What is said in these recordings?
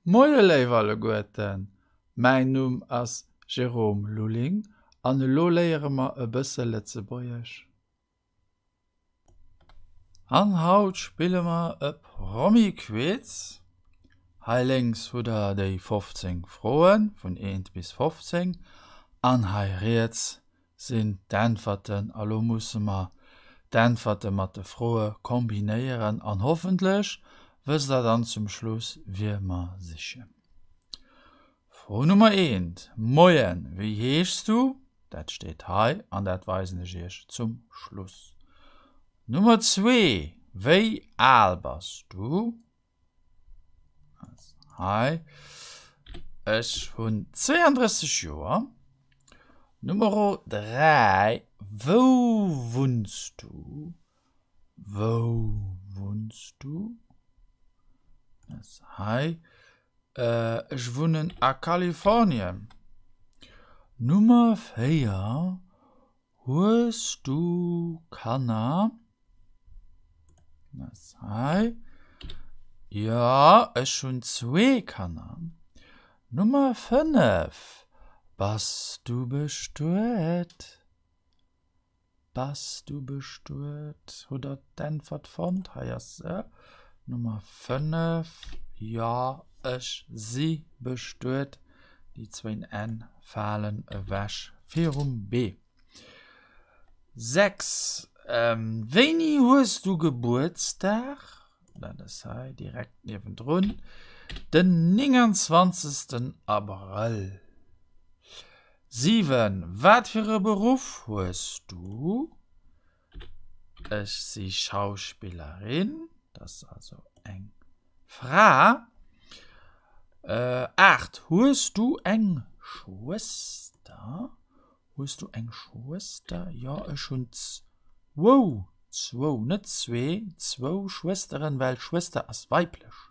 Moie léif alleguerten, mäin Numm ass Jérôme Lulling an elo léiere mer e bësse Lëtzebuergesch. An haut spille mer e Promi-Quiz. Hei lénks hutt der déi 15 Froen, vun 1 bis 15, an hei riets sinn d'Äntwerten. A lo musse mer d'Äntwerte mat de Froe kombinéieren an hoffentlech wësst der dann zum Schluss, wie mer sichen. Fro Nummer eent, Moien, wéi heeschs du? Dat steet hei an dat weisen ech iech zum Schluss. Nummer zwee, Wéi al bass du? Hei. Ech hunn 32 Joer. Numero 3. Wou wunns du? Wou wunns du? Hei. Ech wunnen a Kalifornien. Nummer 4. Hues du Kanner? Was hei? Jo, ech hunn zwee Kanner. Nummer 5, Bass du bestuet? Bass du bestuet? Hutt der d'Äntwert fonnt? Hei ass se. Nummer 5, Jo, ech si bestuet. Déi zwéin N falen ewech virum B. 6, Wéini hues du Gebuertsdag? Dat ass hei direkt niewendrun, den 29. Abrëll. 7, Wat fir e Beruff hues du? Ech si Schauspillerin, dat ass also eng Fra. 8, Hues du eng Schwëster? Hues du eng Schwëster? Jo, ech hunn zwou, zwou, net zwee, zwou Schwësteren, well Schwëster ass weiblech.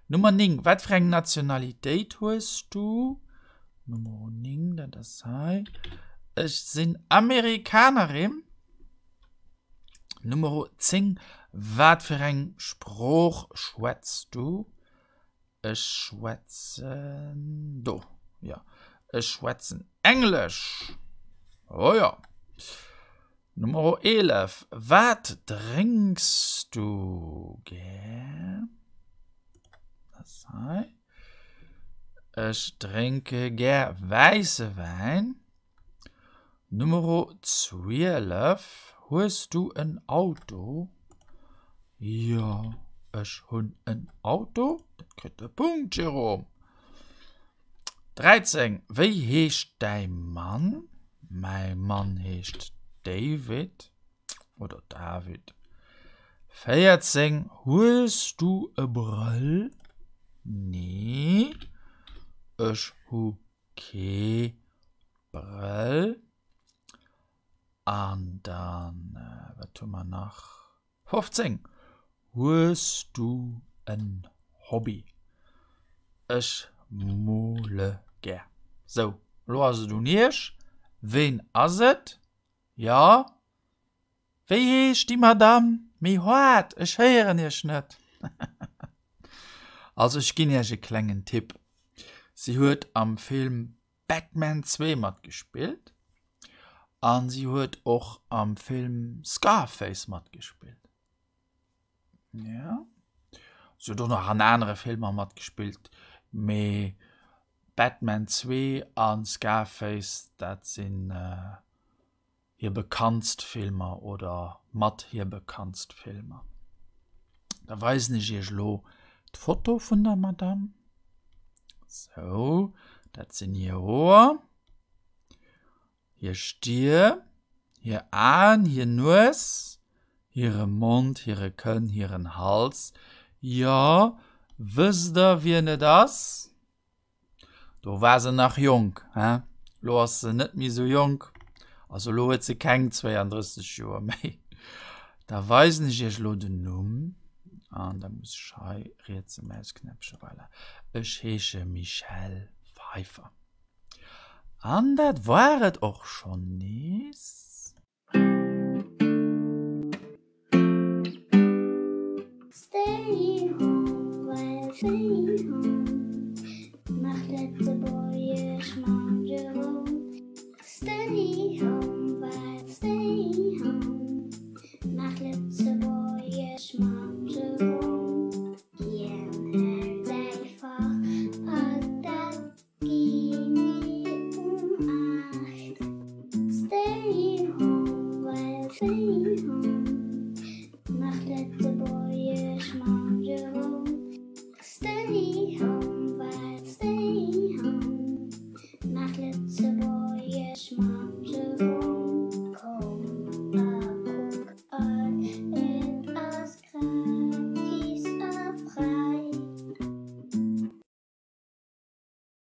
Nummer 9, Wat fir eng Nationalitéit hues du? Nummer 9, dat ass hei. Ech sinn Amerikanerin. Nummer 10, Wat fir eng Sprooch schwätz du? Ech schwätzen do, jo, ech schwätzen Englesch. Oh jo. Nummer 11, Wat drénks du gär? Dat ass hei. Ech drénke gär wäisse Wäin. Numero 12, Hues du en Auto? Jo, ech hunn en Auto. Dat kritt e Punkt, Jérôme. 13, Wéi heescht däi Mann? Mäi Mann heescht David oder David. 14, Hues du e Brëll? Nee, ech hu Kee Brëll. An dann, wat hu mer nach? 15, Hues du en Hobby? Ech mole gär. Sou, elo ass et un iech. Ween ass et? Jo? Wéi heescht déi Madame? Méi haart, ech héieren iech net. Also ech ginn iech e klengen Tipp, Si huet am Film Batman 2 matgespillt an si huet och am Film Scarface matgespillt. Ja. Si huet och nach an anere Filmer matgespillt, mee Batman 2 a Scarface, dat sinn hir bekanntst Filmer oder mat hir bekanntst Filmer. Da weisen ech iech elo d'Foto vun der Madame. Sou, dat sinn hir Hoer, hir Stier, hir Aen, hir Nues, hire Mond, hire Kënn, hiren Hals. Jo, wësst der wien et ass? Do war se nach jonk, he? Lo ass se net méi sou jonk. Also lo huet se keng 32 Joer méi. Da weisen ech iech lo den Numm. An da muss ech hei rietse Mausknäppche, voilà. Ech heesche Michelle Pfeiffer. An dat war et och schonn nees.